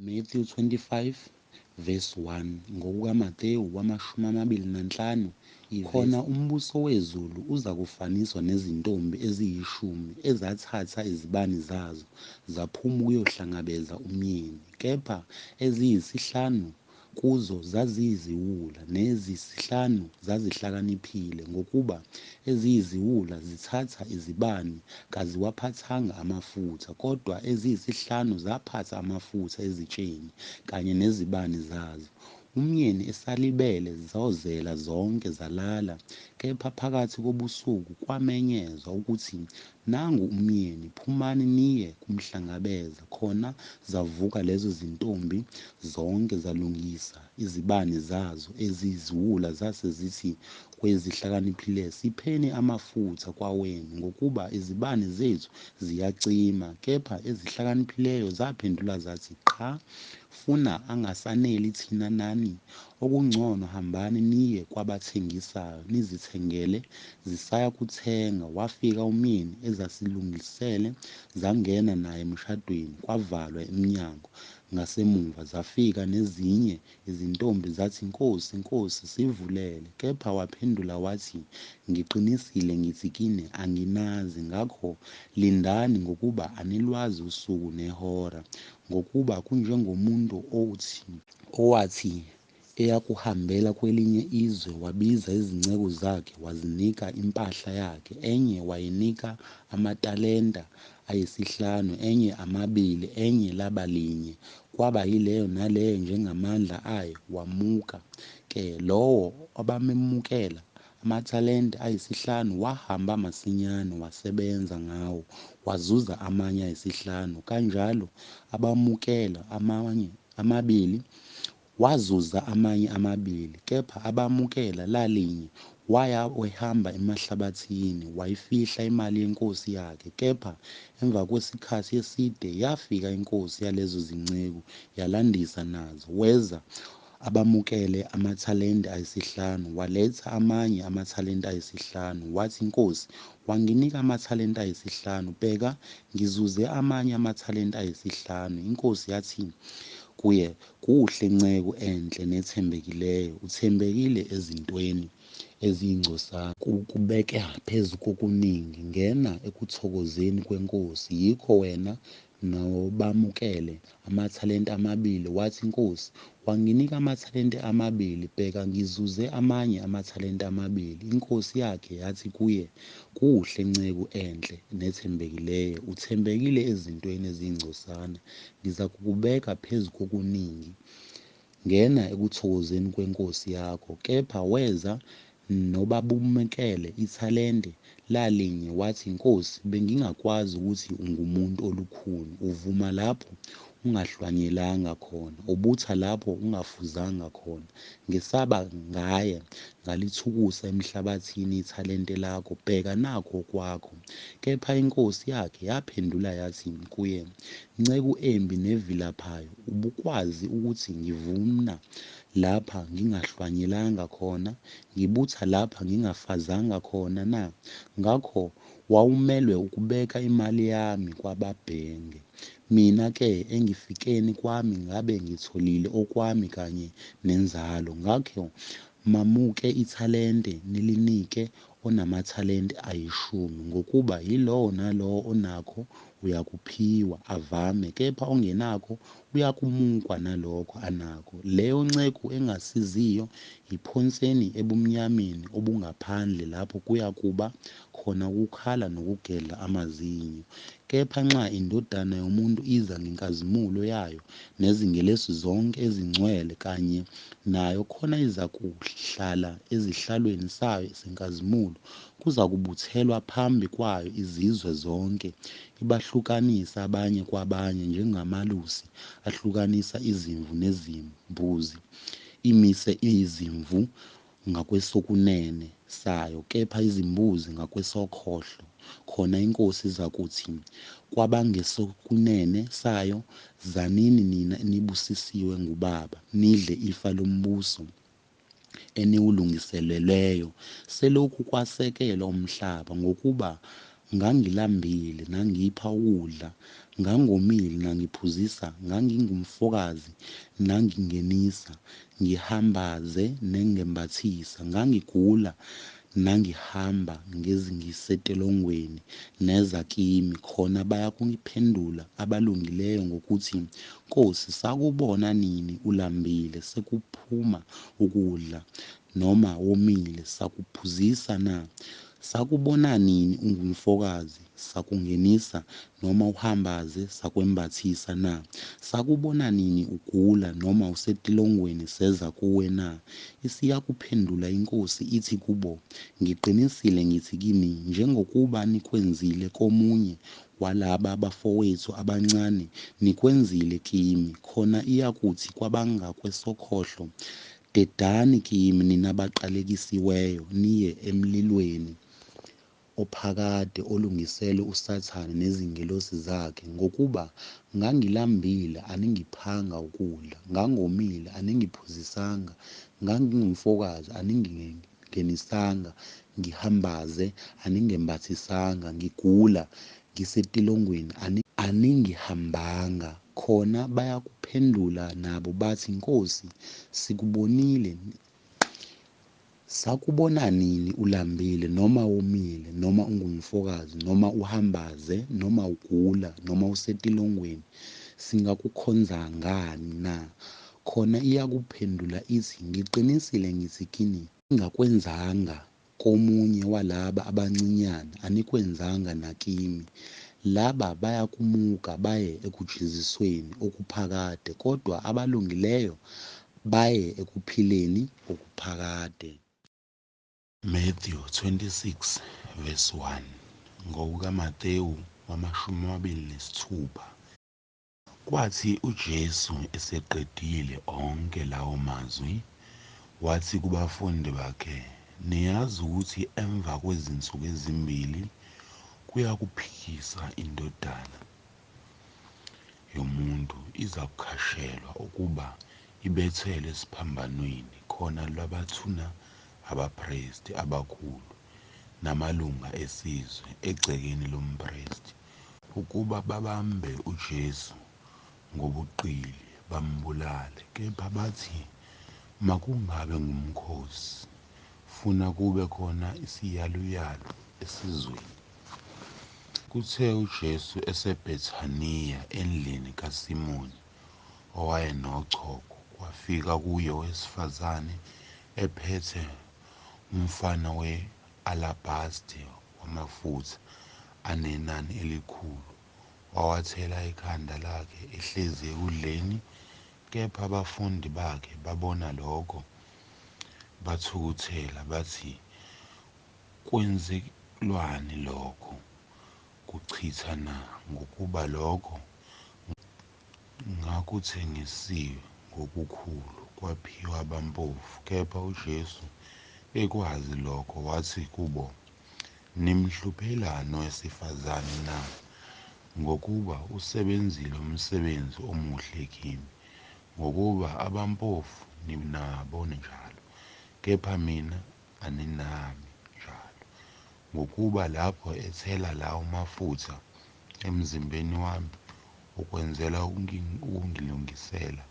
Matthew 25 verse 1 NgokukaMathewu wamashumi amabili nanhlanu Khona umbuso wezulu uzakufaniswa nezintombi eziyishumi ezathatha izibani zazo zaphuma ukuyohlangabeza umyeni. Kepha eziyisihlanu kuzo zaziyiziwula, neziyisihlanu zazihlakaniphile. Ngokuba eziyiziwula zithatha izibani kaziwaphathanga amafutha, kodwa eziyisihlanu zaphatha amafutha ezitsheni kanye nezibani zazo. Umyeni esalibele, zozela zonke, zalala. Kepha phakathi kobusuku kwamenyezwa ukuthi, Nangu umyeni, phumani niye kumhlangabeza. Khona zavuka lezo zintombi zonke, zalungisa izibani zazo. Eziyiziwula zase zithi kwezihlakaniphileyo, Sipheni amafutha kwawenu, ngokuba izibani zethu ziyacima. Kepha ezihlakaniphileyo zaphendula zathi, Qha, funa angasaneli thina nani, okungcono hambani niye kwabathengisayo, nizithengele. Zisaya kuthenga, wafika umyeni, ezasilungisele zangena naye emshadweni, kwavalwa iminyango ngasemuva. Zafika nezinye izintombi zathi, Nkosi, Nkosi, sivulele. Kepha waphendula wathi, Ngiqinisile ngithi kini, Anginazi. Ngakho lindani, ngokuba anilwazi usuku nehora. Ngokuba kunjengomuntu othi, owathi eyakuhambela kwelinye izwe, wabiza izinceku zakhe, wazinika impahla yakhe. Enye wayinika amatalenta ayisihlanu, enye amabili, enye laba linye, kwaba yileyo naleyo njengamandla ayo. Wamuka ke lowo abamemukela amathalente ayisihlanu wahamba masinyane wasebenza ngawo, wazuza amanye ayisihlanu. Kanjalo abamukela amanye amabili wazuza amanye amabili. Kepha abamukela lalinye waya wehamba emahlabathini, wayifihla imali yenkosi yakhe. Kepha emva kwesikhathi eside yafika inkosi yalezo zinceku, yalandisa nazo. Weza abamukele amathalente ayisihlanu, waletha amanye amathalente ayisihlanu, wathi, Nkosi, wanginika amathalente ayisihlanu, bheka, ngizuze amanye amathalente ayisihlanu. Inkosi yathi kuye, Kuhle, nceku enhle nethembekileyo, uthembekile ezintweni eziyingcosana, kukubeka phezu kokuningi, ngena ekuthokozeni kwenkosi. Yikho wena nobamukele amathalente amabili, wathi, Nkosi, wanginika amathalente amabili, bheka, ngizuze amanye amathalente amabili. Inkosi yakhe yathi kuye, Kuhle, nceku enhle nethembekileyo, uthembekile ezintweni eziyingcosana, ngizakukubeka phezu kokuningi. Ngena ekuthokozeni kwenkosi yakho. Kepha weza nobabumukele ithalente lalinye, wathi, Nkosi, bengingakwazi ukuthi ungumuntu olukhuni, uvuma lapho ungahlwanyelanga khona, ubutha lapho ungafuzanga khona. Ngesaba ngaya ngalithukusa emhlabathini ithalente lakho, bheka nakhu okwakho. Kepha inkosi yakhe yaphendula yathi kuye, Nceku embi nevilaphayo, ubukwazi ukuthi ngivuna lapha ngingahlwanyelanga khona, ngibutha lapha ngingafazanga khona na? Ngakho wawumelwe ukubeka imali yami kwababhenge, mina-ke engifikeni kwami ngabe ngitholile okwami kanye nenzalo. Ngakho mamuke ithalente nilinike onamathalente ayishumi. Ngokuba yilowo nalowo onakho uyakuphiwa, avame, kepha ongenakho uyakumukwa nalokho anakho. Leyo nceku engasiziyo yiphonseni ebumnyameni obungaphandle lapho kuyakuba khona ukukhala nokugedla amazinyo. Kepha nxa iNdodana yomuntu iza ngenkazimulo yayo, nezingelosi zonke ezingcwele kanye nayo, khona izakuhlala ezihlalweni sayo senkazimulo, kuzakubuthelwa phambi kwayo izizwe zonke, ibahlukanise abanye kwabanye, njengomalusi ahlukanisa izimvu nezimbuzi, imise izimvu ngakwesokunene sayo, kepha izimbuzi ngakwesokhohlo. Khona iNkosi izakuthi kwabangesokunene sayo, Zanini nina enibusisiwe nguBaba, nidle ifa lombuso eniwulungiselelweyo selokhu kwasekelwa umhlaba. Ngokuba ngangilambile, nangipha ukudla, Ngangomile, nangiphuzisa, ngangingumfokazi, nangingenisa, ngihambaze, nengembathisa, ngangigula, nangihamba ngisetilongweni, neza kimi. Khona bayakuniphendula abalungileyo ngokuthi, Nkosi, sakubona nini ulambile, sekuphuma ukudla, noma womile, sakuphuzisa na? Sakubona nini ungumfokazi, sakungenisa, noma uhambaze, sakwembathisa na? Sakubona nini ugula, noma usetilongweni, seza kuwe na? Isiyakuphendula iNkosi, ithi kubo, Ngiqinisile ngithi kini, Njengokuba nikwenzile komunye walaba bafowethu abancane, nikwenzile kimi. Khona iyakuthi kwabangakwesokhohlo, Dedani kimi, nina baqalekisiweyo, niye emlilweni ophakade olungiselwe uSathane nezingelosi zakhe. Ngokuba ngangilambile, aningiphanga ukudla, ngangomile, aningiphuzisanga, ngangingumfokazi, aningingenisanga, ngihambaze, aningembathisanga, ngigula, ngisetilongweni, aningihambanga. Khona bayakuphendula nabo bathi, Nkosi, sikubonile Sakubona nini ulambile, noma womile, noma ungumfokazi, noma uhambaze, noma ugula, noma usetilongweni, singakukhonzangani na? Khona iyakuphendula ithi, Ngiqinisile ngithi kini, Ningakwenzanga komunye walaba abancinyane, anikwenzanga nakimi. Laba bayakumuka baye ekujezisweni okuphakade, kodwa abalungileyo baye ekuphileni okuphakade. Matthew 26 verse 1 NgokukaMathewu wamashumi amabili nesithupha. Kwathi uJesu eseqedile onke lawo mazwi, wathi kubafundi bakhe, Niyazi ukuthi emva kwezinsuku ezimbili kuyakuphikisa iNdodana yomuntu izakukhashelwa ukuba ibethelwe esiphambanweni. Khona lwabathuna abapristi abakhulu namalunga esizwe egcekeni lompristi, ukuba babambe uJesu ngobuqili, bambulale. Kepha bathi, Makungabi ngumkhosi, funa kube khona isiyaluyalu esizweni. Kuthe uJesu eseBhethaniya endlini kaSimoni owayenochoko, kwafika kuye owesifazane ephethe umfana we-alabhaste wamafutha anenani elikhulu, wawathela ekhanda lakhe, ehlezi ekudleni. Kepha abafundi bakhe babona lokho, bathukuthela, bathi, Kwenzelwani lokhu kuchitha na? Ngokuba lokho ngakuthengisiwe ngokukhulu, kwaphiwa abampofu. Kepha uJesu ekwazi lokho, wathi kubo, Nimhluphelani owesifazane na? Ngokuba usebenzile umsebenzi omuhle kimi. Ngokuba abampofu ninabo njalo, kepha mina aninami njalo. Ngokuba lapho ethela lawo mafutha emzimbeni wami, ukwenzela ukungilungisela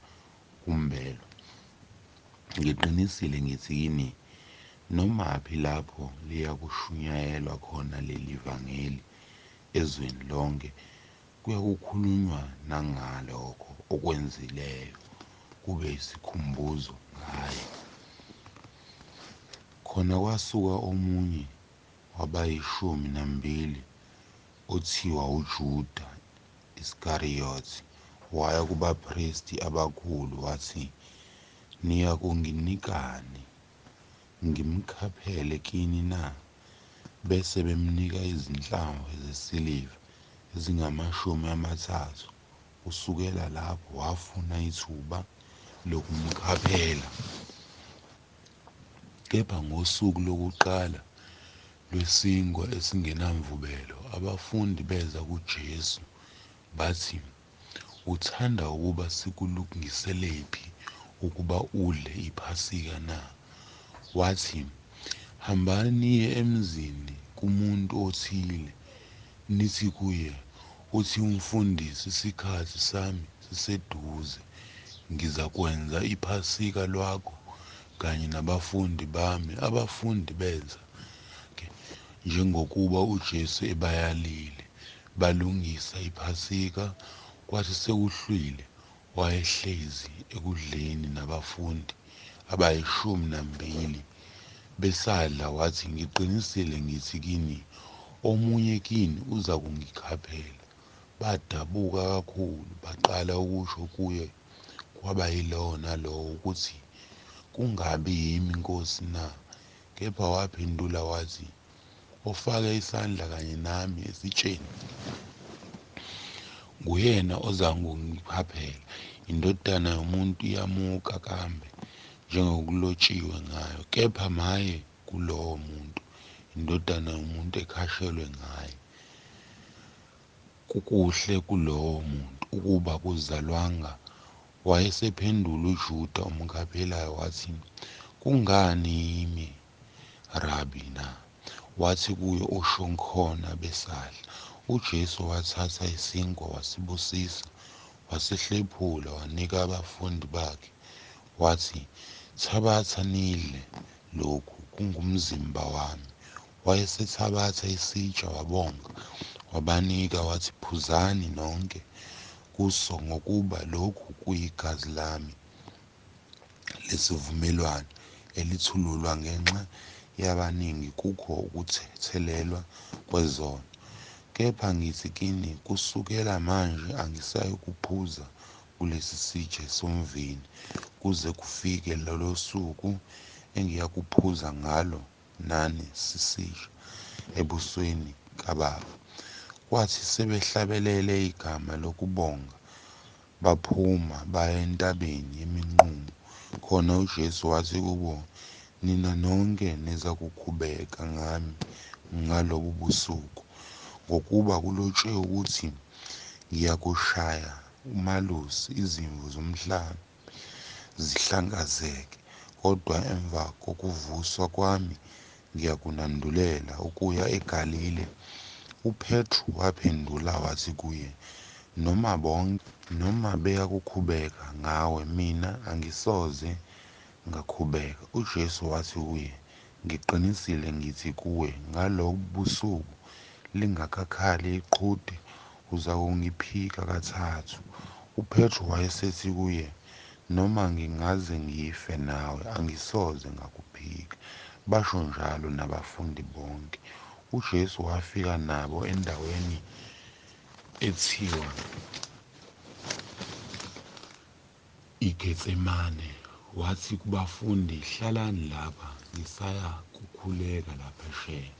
ukumbelwa. Ngiqinisile ngithi kini, Nomaphi lapho liyakushunyayelwa khona leli vangeli ezweni lonke, kuyakukhulunywa nangalokho okwenzileyo, kube yisikhumbuzo ngaye. Khona kwasuka omunye wabayishumi nambili othiwa uJuda Iskariyothi, waya kubapristi abakhulu, wathi, Niyakunginikani, ngimkhaphele kini na? Bese bemnika izinhlamvu zesiliva ezingamashumi amathathu. Kusukela lapho wafuna ithuba lokumkhaphela. Kepha ngosuku lokuqala lwesinkwa esingenamvubelo abafundi beza kuJesu, bathi, Uthanda ukuba sikulungiselephi ukuba udle iphasika na? Wathi, Hambani niye emzini kumuntu othile, nithi kuye, Uthi umfundisi, isikhathi sami siseduze, ngizakwenza iphasika lwakho kanye nabafundi bami. Abafundi benza njengokuba uJesu ebayalile, balungisa iphasika. Kwathi sekuhlwile, wayehlezi ekudleni nabafundi abayi-12. Besadla wathi, Ngiqinisile ngithi kini, omunye kini uzakungikhaphela. Badabuka kakhulu, baqala ukusho kuye kwabayilowo nalowo ukuthi, Kungabi yimi, Nkosi, na? Kepha waphendula wathi, Ofake isandla kanye nami esitsheni, nguyena ozakungikhaphela. INdodana yomuntu iyamuka kambe, njengokulotshiwe ngayo, kepha maye kulowo muntu iNdodana yomuntu ekhashelwe ngaye! Kukuhle kulowo muntu ukuba kuzalwanga. Wayesephendula uJuda omkhaphelayo wathi, Kungani yimi, Rabi, na? Wathi kuye, Usho khona. Besadla, uJesu wathatha isinkwa, wasibusisa, wasihlephula, wanika abafundi bakhe, wathi, Thabatha nidle, lokhu kungumzimba wami. Wayesethabatha isitsha, wabonga, wabanika, wathi, Phuzani nonke kuso, ngokuba lokhu kuyigazi lami lesivumelwano, elithululwa ngenxa yabaningi kukho ukuthethelelwa kwezono. Kepha ngithi kini, kusukela manje angisayikuphuza kulesi sitsha somvini, kuze kufike lolo suku engiyakuphuza ngalo nani sisisha ebusweni kaBaba. Kwathi sebehlabelele igama lokubonga, baphuma baya entabeni yeminqumo. Khona uJesu wathi kubo, Nina nonke nizakukhubeka ngami ngalobu busuku, ngokuba kulotshiwe ukuthi, Ngiyakushaya umalusi, izimvu zomhlambi zihlakazeke. Kodwa emva kokuvuswa kwami ngiyakunandulela ukuya eGalile. UPetru waphendula wathi kuye, Noma bonke noma beyakukhubeka ngawe, mina angisoze ngakhubeka. UJesu wathi kuye, Ngiqinisile ngithi kuwe, ngalobu busuku, lingakakhali iqhude, uzakungiphika kathathu. UPetru wayesethi kuye, Noma ngingaze ngife nawe, angisoze ngakuphika. Basho njalo nabafundi bonke. UJesu wafika nabo endaweni ethiwa iGetsemane, wathi kubafundi, Hlalani lapha, ngisaya kukhuleka laphesheya.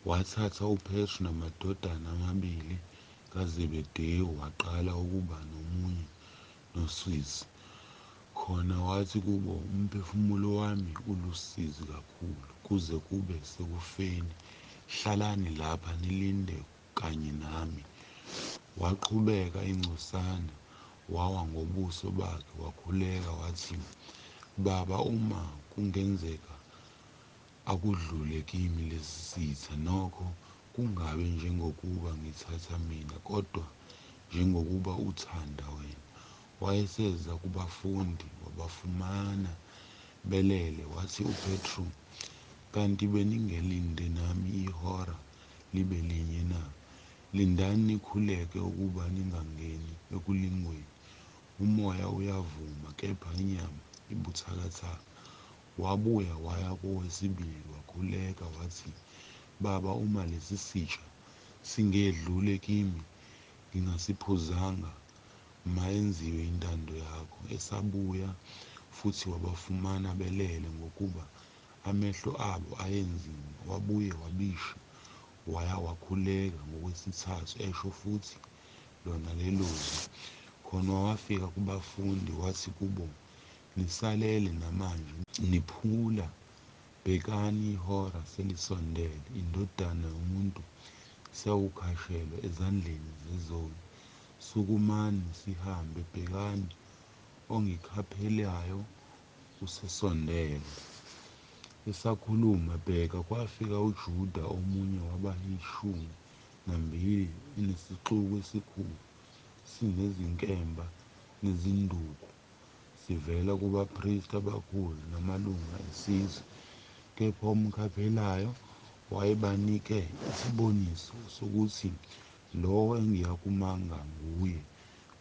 Wathatha uPetru namadodana amabili kaZebedewu, waqala ukuba nomunyu nosizi. Khona wathi kubo, Umphefumulo wami ulusizi kakhulu, kuze kube sekufeni. Hlalani lapha, nilinde kanye nami. Waqhubeka ingcosana, wawa ngobuso bakhe, wakhuleka wathi, Baba, uma kungenzeka, akudlule kimi lesi sitha; nokho kungabi njengokuba ngithatha mina, kodwa njengokuba uthanda wena. Wayeseza kubafundi, wabafumana belele, wathi uPetru, Kanti beningelinde nami ihora libe linye na? Lindani nikhuleke ukuba ningangeni ekulingweni. Umoya uyavuma, kepha inyama ibuthakathaka. Wabuya waya kowesibili, wakhuleka wathi, Baba, uma lesi sitsha singedlule kimi ngingasiphuzanga, mayenziwe intando yakho. Esabuya futhi wabafumana belele, ngokuba amehlo abo ayenzima. Wabuye wabisha, waya wakhuleka ngokwesithathu, esho futhi lona lelo zwi. Khona wafika kubafundi, wathi kubo, Nisalele namanje, niphumula? Bhekani, ihora selisondele, iNdodana yomuntu isiyakukhashelwa ezandleni zezoni. Sukumani, sihambe, bhekani, ongikhaphelayo usesondele. Esakhuluma, bheka, kwafika uJuda, omunye wabayishumi nambili enesixuku esikhulu, sinezinkemba nezinduku, sivela kubapristi abakhulu namalunga esizwe. Kepha omkhaphelayo wayebanike isiboniso sokuthi, Lowo engiyakumanga nguye,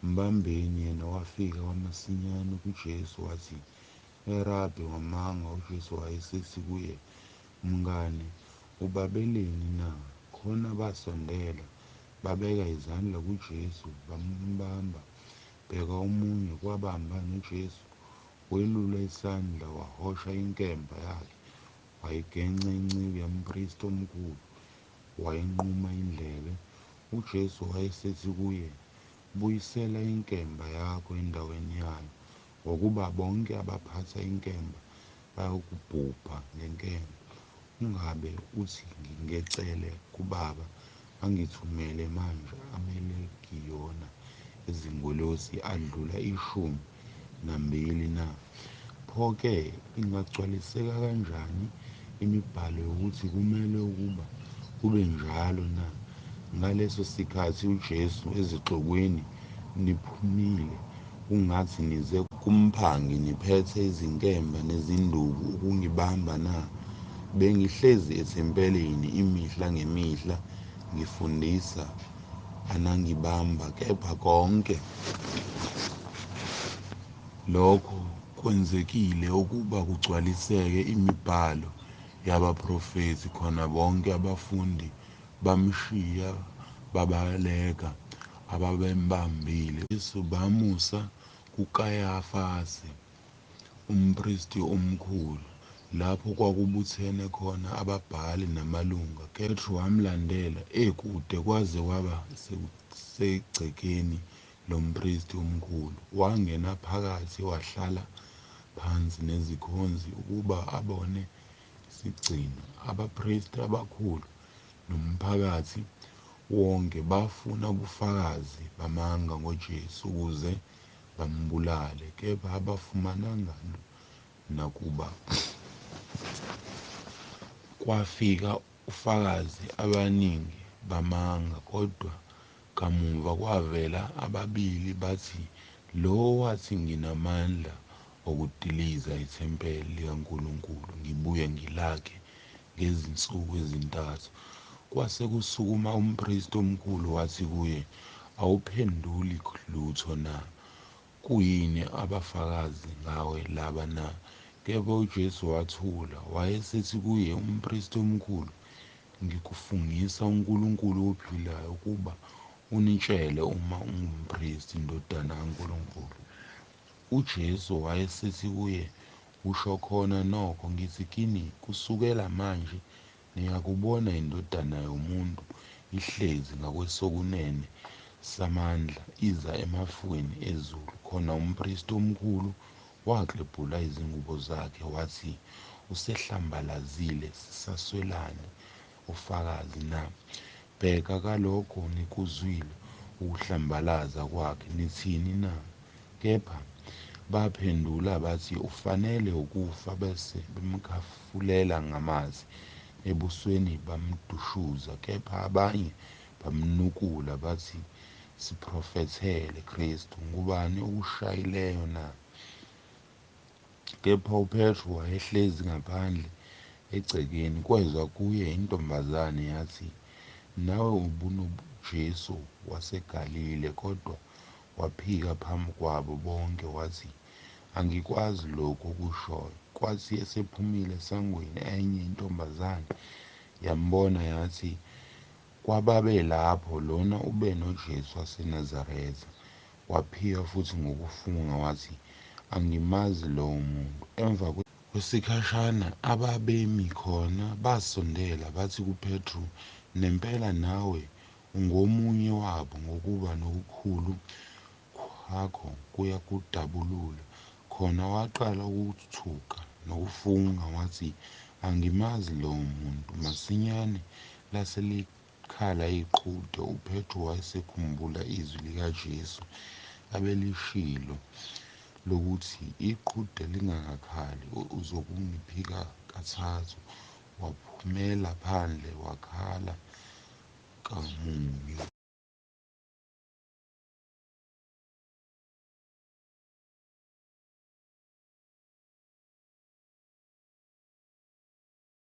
mbambeni. Yena wafika kwamasinyane kuJesu, wathi, Rabi, wamanga. UJesu wayesethi kuye, Mngane, ubabeleni na? Khona basondela, babeka izandla kuJesu, bambamba. Bheka, omunye kwababehamba noJesu welula isandla, wahosha inkemba yakhe, wayigenca inceku yompristi omkhulu, wayinquma indlebe. UJesu wayesethi kuye, Buyisela inkemba yakho endaweni yayo, ngokuba bonke abaphatha inkemba bayakubhubha ngenkemba. Ungabe uthi ngingecele kuBaba, angithumele manje amalegiyona ezingelosi adlula 12 na? Pho-ke ingagcwaliseka kanjani imibhalo yokuthi kumelwe ukuba kube njalo na? Ngaleso sikhathi uJesu ezixukwini, Niphumile kungathi nize kumphangi niphethe izinkemba nezinduku ukungibamba na? Bengihlezi ethempelini imihla ngemihla ngifundisa, anangibamba. Kepha konke lokho kwenzekile ukuba kugcwaliseke imibhalo yabaprofethi. Khona bonke abafundi bamshiya, babaleka. Ababembambile uJesu bamusa kuKayafase, umpristi omkhulu, lapho kwakubuthene khona ababhali namalunga. Petru wamlandela ekude kwaze kwaba segcekeni lompristi omkhulu. Wangena phakathi, wahlala phansi nezikhonzi ukuba abone isigcino. Abapristi abakhulu nomphakathi wonke bafuna ubufakazi bamanga ngoJesu ukuze bambulale, kepha abafumananga. Nakuba kwafika ofakazi abaningi bamanga, kodwa kamuva kwavela ababili, bathi, Lo wathi, Nginamandla okudiliza ithempeli likaNkulunkulu, ngibuye ngilakhe ngezinsuku ezintathu. Kwase kusukuma umpristi omkhulu wathi kuye, Awuphenduli lutho na? Kuyini abafakaza ngawe laba na? Kepha uJesu wathula. Wayesethi kuye umpristi omkhulu, Ngikufungisa uNkulunkulu ophilayo ukuba unitshele uma unguKristu, iNdodana kaNkulunkulu. UJesu wayesethi kuye, Usho khona, nokho ngithi kini, Kusukela manje niyakubona iNdodana yomuntu ihlezi ngakwesokunene samandla, iza emafwini ezulu. Khona umpristi omkhulu waklebhula izingubo zakhe, wathi, Usehlambalazile, sisaswelani ofakazi na? Bheka, kalokho nikuzwile ukuhlambalaza kwakhe, nithini na? Kepha baphendula bathi, Ufanele ukufa. Base bemkhafulela ngamathe ebusweni, bamdushuza. Kepha abanye bamnukula, bathi, Siprofethele, Kristu, ngubani okushayileyo na? Kepha uPetru wayehlezi ngaphandle egcekeni. Kweza kuye intombazane, yathi, Nawe ubunoJesu waseGalile. Kodwa waphika phambi kwabo bonke, wathi, Angikwazi lokhu okushoyo. Kwathi esephumile esangweni, enye intombazane yambona, yathi kwababelapho, Lona ubenoJesu waseNazaretha. Waphika futhi ngokufunga, wathi, Angimazi lowo muntu. Emva kwesikhashana ababemi khona basondela, bathi kuPetru, Nempela nawe ungomunye wabo, ngokuba nokukhuluma kwakho kuyakudabulula. Khona waqala ukuthuka nokufunga, wathi, Angimazi lowo muntu. Masinyane lase likhala iqhude. UPetru wayesekhumbula izwi likaJesu abelishilo, lokuthi, Iqhude lingakakhali, uzokungiphika kathathu. Waphumela phandle, wakhala Kamunyu.